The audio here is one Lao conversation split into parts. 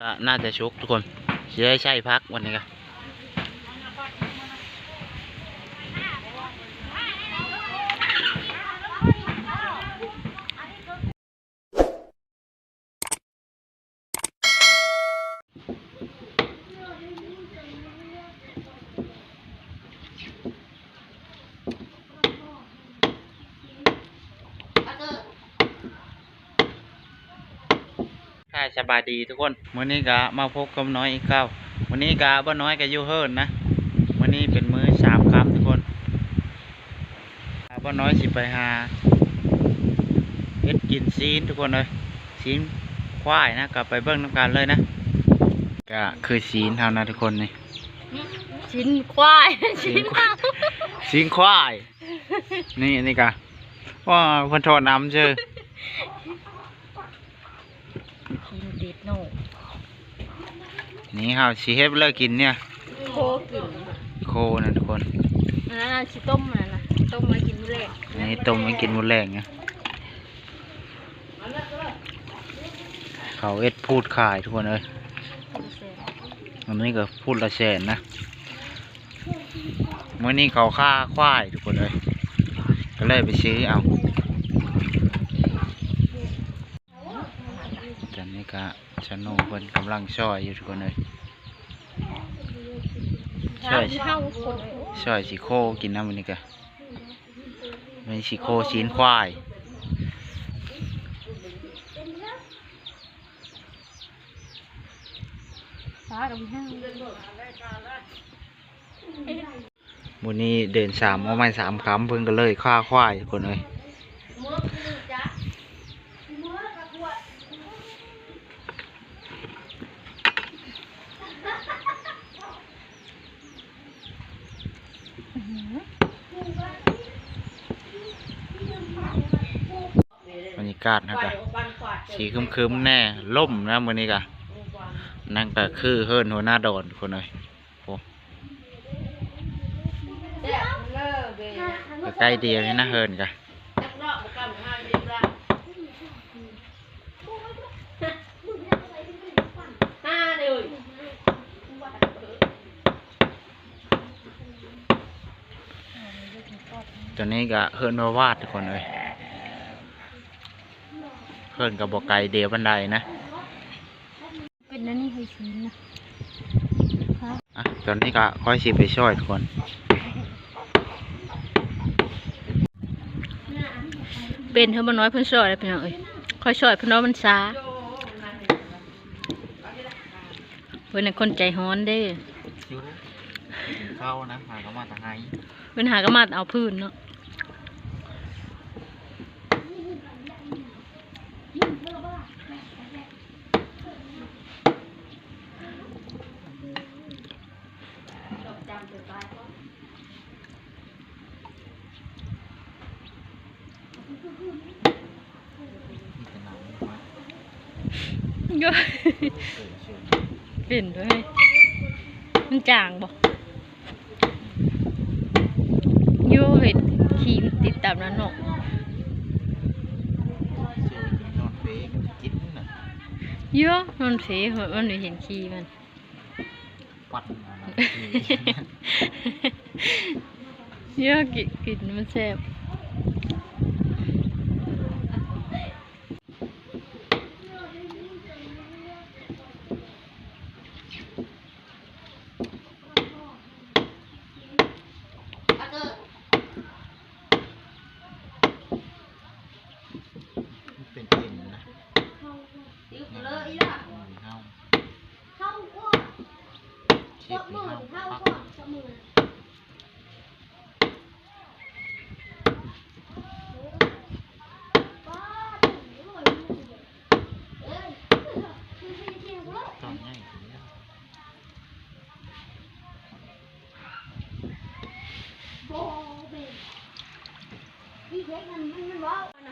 ກໍໜ້າຈະສຸກທຸກຄົນ ຊິໄດ້ໃສ່ຜັກວັນນີ້ກະ. ກະສະບາຍດີທຸກຄົນ ມື້ນີ້ກະມາພົບກັບນ້ອຍອີກເກົ່າ. ມື້ນີ້ກະບ່າວນ້ອຍກະຢູ່ເຮືອນນະ ມື້ນີ້ເປັນມື້ສາມຄ່ຳທຸກຄົນ. ບ່າວນ້ອຍຊິໄປຫາເຮັດກິນຊີ້ນທຸກຄົນເອີຍ ຊີ້ນຄວາຍນະ ກໍໄປເບິ່ງນຳກັນເລີຍນະ. ກະຄືຊີ້ນເຮົານະທຸກຄົນນີ້ ຊີ້ນຄວາຍ ຊີ້ນຄວາຍ ຊີ້ນຄວາຍ ນີ້ ອັນນີ້ກະ ວ້າ ເພິ່ນທອດນ້ຳເຊີ. ກິນຕິດໂນ ນີ້ເຮົາຊິເຮັດເລີກກິນເນຍ ໂຄກິນ ໂຄນະທຸກຄົນ. ອັນນັ້ນຊິຕົ້ມ ອັນນັ້ນນະ ຕົ້ມໄວ້ກິນມື້ແລງ ນີ້ຕົ້ມໄວ້ກິນມື້ແລງນະ. ເຂົາເຮັດພູດຂາຍທຸກຄົນເອີຍ ອັນນີ້ກໍພູດລະແສນນະ. ມື້ນີ້ເຂົາຄ້າຄວາຍທຸກຄົນເອີຍ ກໍເລີຍໄປຊື້ເອົາ. ຕອນນີ້ກະຊະໂນເພິ່ນກຳລັງຊອຍຢູ່ທຸກຄົນເອີຍ ຊອຍ ຊອຍຊິໂຄກິນນຳ ມື້ນີ້ກະ ມື້ນີ້ຊິໂຄຊີ້ນຄວາຍ. ມື້ນີ້ເດີນສາມ ເອົາໄມ້ສາມຄຳ ເພິ່ນກໍເລີຍຂ້າຄວາຍຄົນເອີຍ. ບັນຍາກາດເຮົາກະຊິຄຶມໆແດ່ ລົມນະມື້ນີ້ກະ. ນັ້ນກະຄືເຮືອນຫົວໜ້າດອນຄົນເອີຍ. ໂອ້ ໃກ້ໆດຽວນີ້ນະເຮືອນກະ. ຕົວນີ້ກະເຮືອນວາດທຸກຄົນເອີຍ. ເຮືອນກະບໍ່ໄກດຽວປານໃດນະ. ເປັນອັນນີ້ໃຫ້ຊີ້ນນະ. ອ່ະ ຕອນນີ້ກະຂ້ອຍຊິໄປຊ່ອຍທຸກຄົນ. ເປັນເທື່ອບໍ່ນ້ອຍເພິ່ນຊ່ອຍແລ້ວ ພີ່ນ້ອງເອີຍ. ຂ້ອຍຊ່ອຍເພິ່ນເນາະ ມັນຊ້າ. ເພິ່ນນະຄົນໃຈຮ້ອນເດ້. ເຂົານະ ຫາກະມາແຕ່ໄຮ່ ເພິ່ນຫາກະມາແຕ່ເອົາພື້ນເນາະ. ເປັນເດ້. ມັນຈາງບໍ່? ໂຍ ເຫັນຂີ້ມັນຕິດຕາມນັ້ນເນາະ. ໂຍ ນອນເພ ມັນໄປເຫັນຂີ້ມັນ. ໂຍ ກິນ ກິນມັນແຊບ. ມັນເປັນເອັນນະ. ເຮົາ ເຮັດໃຫ້ເຮົາພັກ.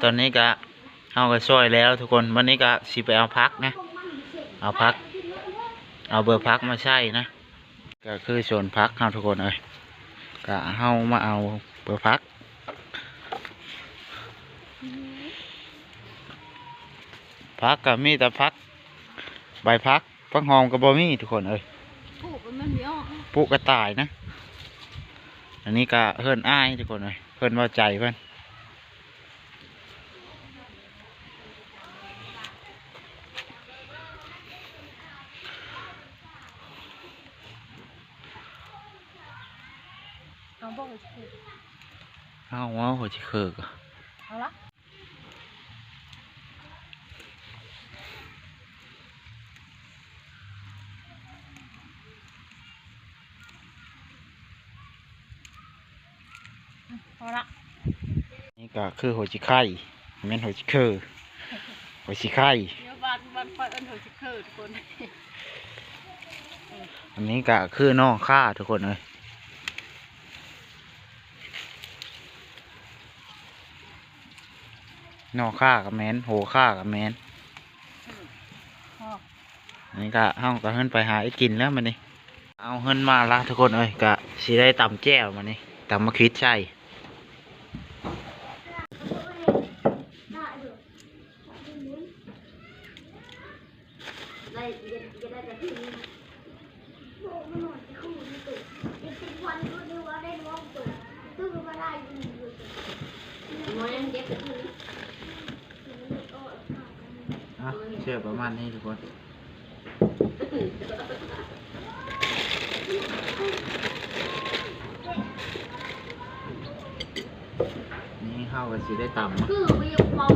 ຕອນນີ້ກະ ເຮົາກະຊ່ອຍແລ້ວທຸກຄົນ. ບັດນີ້ກະຊິໄປເອົາຜັກນະ ເອົາຜັກ ເອົາເບີຜັກມາໃສ່ນະ. ກະຄືສວນຜັກເຮົາທຸກຄົນເອີຍ. ກະເຮົາມາເອົາເບີຜັກ ຜັກກະມີແຕ່ຜັກ ໃບຜັກ ຜັກຫອມກໍບໍ່ມີທຸກຄົນເອີຍ ປູກມັນບໍ່ອອກ ປູກກໍຕາຍນະ. ອັນນີ້ກໍເຮືອນອ້າຍທຸກຄົນເອີຍ ເຮືອນເວົ້າໃຈເພິ່ນ. ເອົາບໍ່ ຫົວຊິເຄີ ເອົາ ຫົວຊິເຄີກໍ ເອົາລະ. ພໍລະ ນີ້ກໍຄືຫົວຊິໄຄ ແມ່ນຫົວຊິເຄີ ຫົວຊິໄຄ ຢູ່ບ້ານ ບ້ານຂ້ອຍເອີ້ນຫົວຊິເຄີທຸກຄົນ. ອັນນີ້ກໍຄືໜໍ່ຂ່າທຸກຄົນເອີຍ ໜໍ່ຂ່າກໍແມ່ນ ຫົວຂ່າກໍແມ່ນ. ນີ້ກະ ເຮົາກະຂຶ້ນໄປຫາໄອ້ກິນແລ້ວມື້ນີ້ ເອົາເງິນມາລະທຸກຄົນເອີຍ ກະຊິໄດ້ຕຳແຈ່ວມື້ນີ້ ຕຳໝາກຂິດໃສ່. ອ່ະ ເຊື່ອປະມານນີ້ທຸກຄົນ ນີ້ເຮົາກໍຊິໄດ້ຕຳ ຄືບໍ່ຢາກເວົ້າ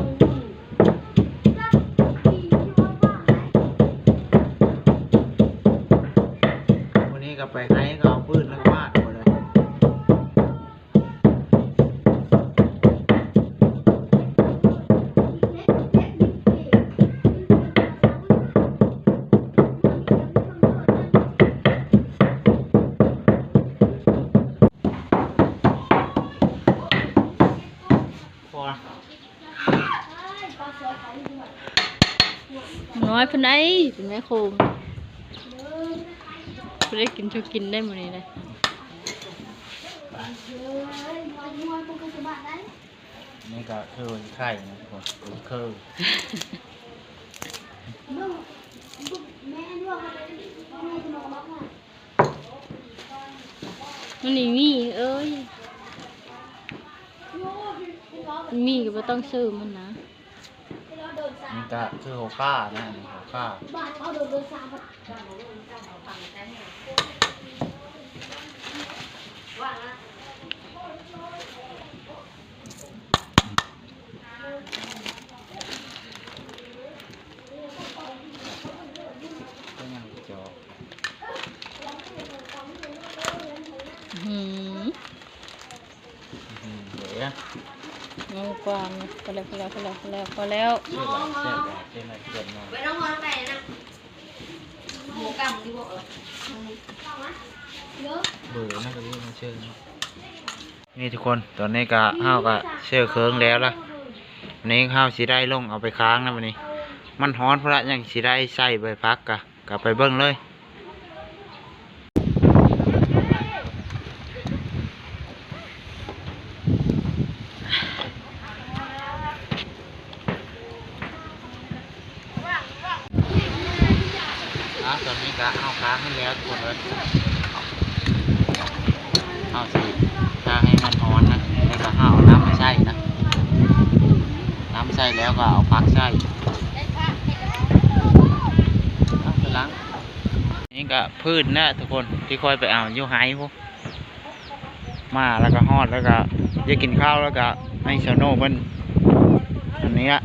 ມື້ນີ້ກໍໄປໄຮ່ກໍເອົາຟືນແລ້ວກໍມາດໝົດເລີຍ. ນ້ອຍເພິ່ນໄດ໋ ເປັນແມ່ໂຂງ ບໍ່ໄດ້ກິນ ເຈົ້າກິນໄດ້ມື້ນີ້ໄດ໋. ນີ້ກໍຄືໄຂ່ນະທຸກຄົນ ຄື ມັນນີ້ມີເອີຍ ມີກໍບໍ່ຕ້ອງຊື້ມັນນະ. ນີ້ກະຄືຫົວຂ່ານະ ນີ້ຫົວຂ່າ. ອືມ ອືມ ເອີ ງາມກວ່າ ພໍແລ້ວ ພໍແລ້ວ ພໍແລ້ວ ພໍແລ້ວ ພໍແລ້ວ. ເບີນະກໍມີມາເຊີນເນາະ. ນີ້ທຸກຄົນ ຕອນນີ້ກະ ເຮົາກະເຊີເຄື່ອງແລ້ວລະ ນີ້ເຮົາຊິໄດ້ລົງເອົາໄປຄ້າງນະບັດນີ້ ມັນຮ້ອນພຸ້ນລະ ຍັງຊິໄດ້ໃສ່ໃບຜັກກະ ກະໄປເບິ່ງເລີຍ. ອ່າ ຕອນນີ້ກະເຮົາຄ້າງໃຫ້ແລ້ວທຸກຄົນເອີຍ ເຮົາຊິຖ້າໃຫ້ມັນຮ້ອນນະ ແລ້ວກະເຮົາເອົານ້ຳມາໃສ່ນະ ນ້ຳໃສ່ແລ້ວກະເອົາຜັກໃສ່ ອ່າ ກຳລັງ ນີ້ກະຟືນນະທຸກຄົນ ທີ່ຂ້ອຍໄປເອົາຢູ່ໄຮ່ພຸ້ນ ມາແລ້ວກະຮອດ ແລ້ວກະຢາກກິນເຂົ້າ ແລ້ວກະໃຫ້ຊາວໂນເພິ່ນ ອັນນີ້ລະ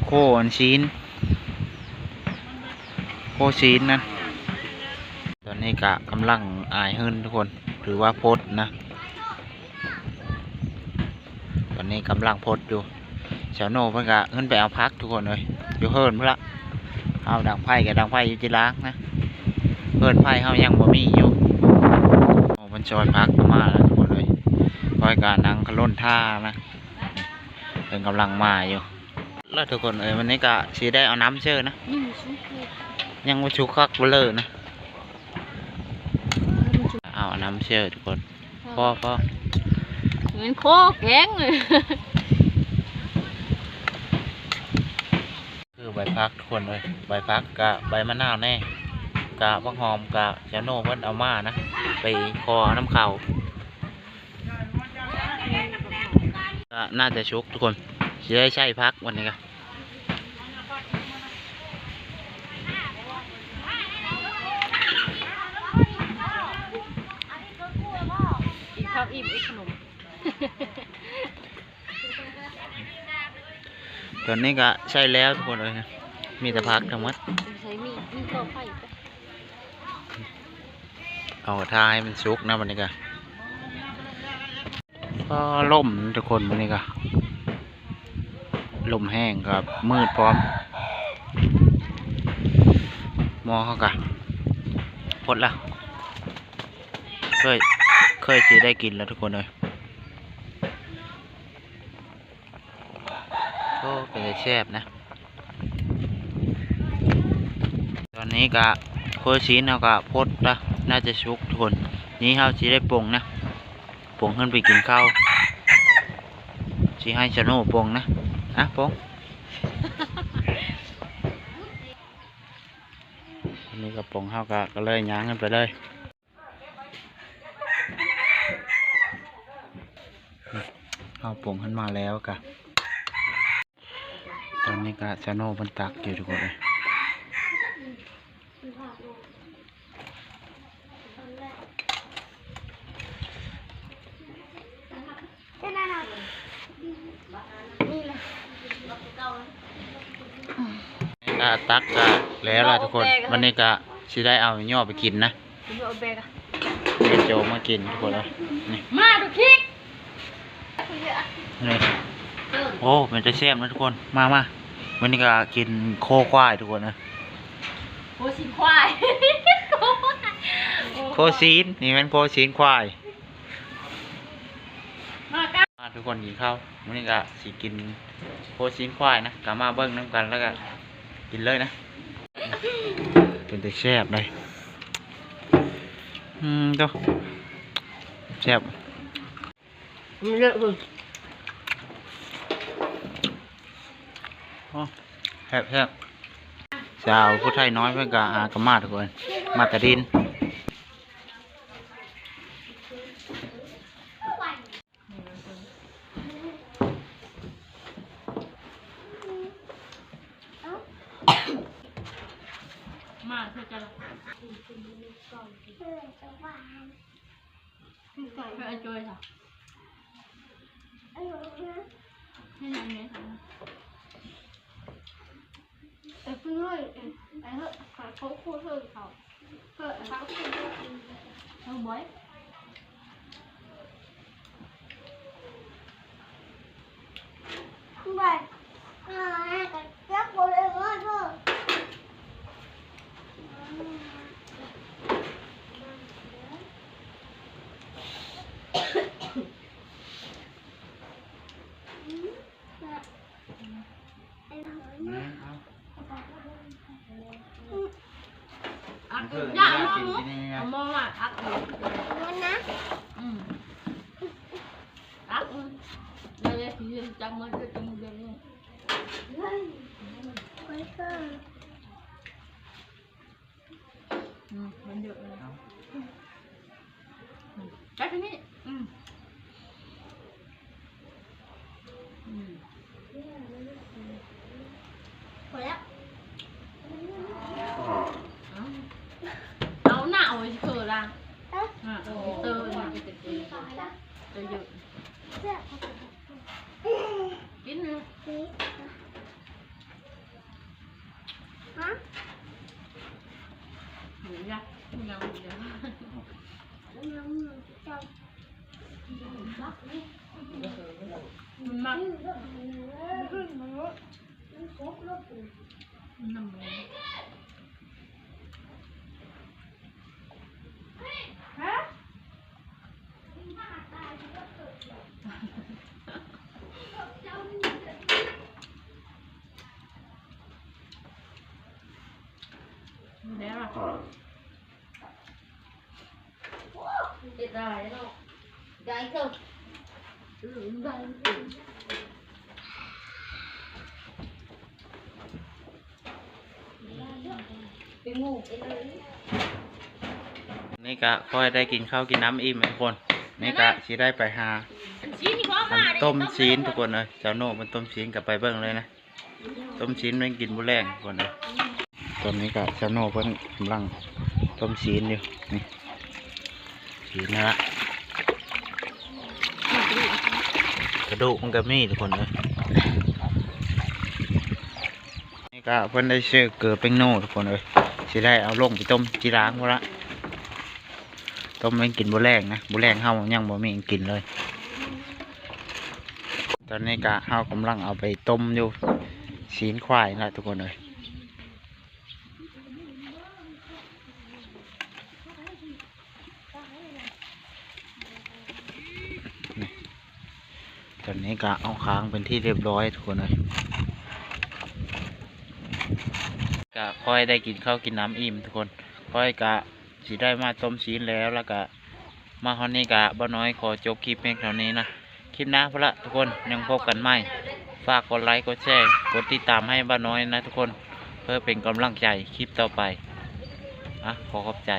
ໂຄອັນຊີ້ນ ໂຄຊີ້ນນັ້ນ. ຕອນນີ້ກະກຳລັງອາຍເຮືອນທຸກຄົນ ຖືວ່າພົດນະ ຕອນນີ້ກຳລັງພົດຢູ່ ຊາວໂນເພິ່ນກະຂຶ້ນໄປເອົາຜັກທຸກຄົນເອີຍ ຢູ່ເຮືອນພຸ້ນລະ ເອົາດັງໄຟກະດັງໄຟຢູ່ທີ່ລາງນະ ເຮືອນໄຟເຮົາຍັງບໍ່ມີຢູ່. ໂອ້ ມັນຊອຍຜັກມາແລ້ວທຸກຄົນເອີຍ ຂ້ອຍກະນັ່ງຂະຫຼົ່ນທ່ານະ ເພິ່ນກຳລັງມາຢູ່ລະທຸກຄົນເອີຍ. ວັນນີ້ກະຊິໄດ້ເອົານ້ຳເຊີນະ ຍັງບໍ່ສຸກເລີຍ ຍັງບໍ່ສຸກຄັກບໍ່ເລີນະ ເອົາ ເອົານ້ຳເຊີທຸກຄົນ. ພໍ ພໍ ພໍ ແມ່ນໂຄແກງ ຄື ໃບຜັກທຸກຄົນເອີຍ ໃບຜັກກະໃບມະນາວແດ່ ກະຜັກຫອມກະຊາໂນເພິ່ນເອົາມານະ ໄປຂໍເອົານຳເຂົາ. ກະໜ້າຈະສຸກທຸກຄົນ ຊິໄດ້ໃສ່ຜັກວັນນີ້ກະ ກິນເຂົ້າອີ່ມອີກຂະໜົມ. ຕອນນີ້ກະໃສ່ແລ້ວທຸກຄົນເອີຍ ມີແຕ່ຜັກທັງໝົດ ໃສ່ມີດ ມີດຕໍ່ໄຟ ເອົາກະທາໃຫ້ມັນສຸກນະ ບັດນີ້ກະ ອໍ ລົມທຸກຄົນ ບັດນີ້ກະ ລົມແຮງກະມືດພ້ອມ ໝໍ້ເຮົາກະ ພົດລະ ເຄີຍ ເຄີຍຊິໄດ້ກິນລະທຸກຄົນເອີຍ. ໂອ້ ເປັນຕາແຊບນະ ຕອນນີ້ກະໂຄຊີ້ນເຮົາກະພົດລະ ໜ້າຈະສຸກທຸກຄົນ ນີ້ເຮົາຊິໄດ້ປົງນະ ປົງຂຶ້ນໄປກິນເຂົ້າ ຊິໃຫ້ຊາໂນປົງນະ ອະ ປົງ ອັນນີ້ກະປົງ ເຮົາກະ ກະເລີຍຍ່າງຂຶ້ນໄປເລີຍ. ເຮົາປົງຫັ້ນມາແລ້ວກະ ຕອນນີ້ກະຊາໂນເພິ່ນຕັກຢູ່ທຸກຄົນເອີຍ. ກະຕັກກະແລ້ວລະທຸກຄົນ ວັນນີ້ກະຊິໄດ້ເອົາຍໍ້ໄປກິນນະ ເອົາໂຈມາກິນທຸກຄົນເອີຍ ນີ້ ມາດູຄິກ ນີ້ ໂອ້ ເປັນຕາແຊບນະທຸກຄົນ ມາ ມາ ມື້ນີ້ກະກິນໂຄຄວາຍທຸກຄົນເອີຍ ໂຄຊີ້ນຄວາຍ ໂຄຊີ້ນ ນີ້ແມ່ນໂຄຊີ້ນຄວາຍ. ມາກະ ມາທຸກຄົນກິນເຂົ້າ ມື້ນີ້ກະຊິກິນໂຄຊີ້ນຄວາຍນະ ກະມາເບິ່ງນຳກັນ ແລ້ວກະກິນເລີຍນະ ເປັນຕາແຊບເດ້ ອືມ ໂຕ ແຊບ ມັນເລີະເພິ່ນ ອໍ ແຊບໆ ສາວຜູ້ໄທນ້ອຍເພິ່ນກະຫາກະມາທຸກຄົນ ມາແຕ່ດິນ. ມາເທື່ອຈະລະ ເພື່ອອາໂຈຍຊະ ເຮັດຫຍັງແດ່? ເອີ ເພິ່ນເຮີ້ຍ ໄປເຮີ້ຍ ຂ້ອຍຂໍຄູ່ເຮີ້ຍເຂົາ ເຮີ້ຍເຂົາ ເຮີ້ຍບອຍ ບອຍ ເອີ ເຈັບບໍ່ໄດ້ເຮີ້ຍ ເຮີ້ຍ. ອັກ ຢ່າມອງ ມອງວ່າອັກ ມັນນະ ອືມ ອັກ ອືມ ແລ້ວຊິຈັບມັນຈະຕົງເດີນນີ້ ອືມ ມັນເຍອະເລີຍ ເອົາ ອືມ ຈັບທີ່ນີ້ ອືມ ອືມ ພໍແລ້ວ ເອົາ ເອົາໜ້າ ເອົາໄວ້ຊິເຂີລະ ເອີ ເຕີນະ ເຕີນະ ເຕີນະ ກິນເລີຍ. ຮະ ມັນມັກ ມັນມັກ ມັນມັກ ມັນມັກ ຮະ ແລ້ວລະ ເຮັດໄດ້ເນາະ ໄດ້ເກີບ ໄດ້ເກີບ. ນີ້ກະຄ່ອຍໄດ້ກິນເຂົ້າກິນນ້ຳອີ່ມທຸກຄົນ. ນີ້ກະຊິໄດ້ໄປຫາ ມັນຕົ້ມຊີ້ນທຸກຄົນເອີຍ. ເຈົ້າໂນມັນຕົ້ມຊີ້ນ ກະໄປເບິ່ງເລີຍນະ. ຕົ້ມຊີ້ນແມ່ນກິນບໍ່ແລງທຸກຄົນເອີຍ. ຕອນນີ້ກະເຈົ້າໂນເພິ່ນກຳລັງຕົ້ມຊີ້ນຢູ່. ນີ້ ຊີ້ນນະ ກະດູກມັນກະມີທຸກຄົນເອີຍ. ນີ້ກະເພິ່ນໄດ້ຊື້ເກືອແປ້ງນົວທຸກຄົນເອີຍ. ຊິໄດ້ເອົາລົງໄປຕົ້ມຈີ່ລາງພຸ້ນລະ. ຕົ້ມແມ່ນກິນບໍ່ແລງນະ. ບໍ່ແລງເຮົາຍັງບໍ່ມີຫຍັງກິນເລີຍ. ຕອນນີ້ກະເຮົາກຳລັງເອົາໄປຕົ້ມຢູ່ຊີ້ນຄວາຍນະທຸກຄົນເອີຍ. ນີ້ ຕອນນີ້ກະເອົາຄ້າງເປັນທີ່ຮຽບຮ້ອຍທຸກຄົນເອີຍ. ກະຄ່ອຍໄດ້ກິນເຂົ້າກິນນ້ຳອີ່ມທຸກຄົນ. ຂ້ອຍກະຊິໄດ້ມາຕົ້ມຊີ້ນແລ້ວ ແລ້ວກະມາຮອດນີ້ກະ ບ່າວນ້ອຍຂໍຈົບຄລິບພຽງເທົ່ານີ້ນະ. ຄລິບໜ້າພຸ້ນລະທຸກຄົນ ຍັງພົບກັນໃໝ່. ຝາກກົດໄລ ກົດແຊ ກົດຕິດຕາມໃຫ້ບ່າວນ້ອຍນະທຸກຄົນ ເພື່ອເປັນກຳລັງໃຈຄລິບຕໍ່ໄປ. ອະ ຂໍຂອບໃຈ.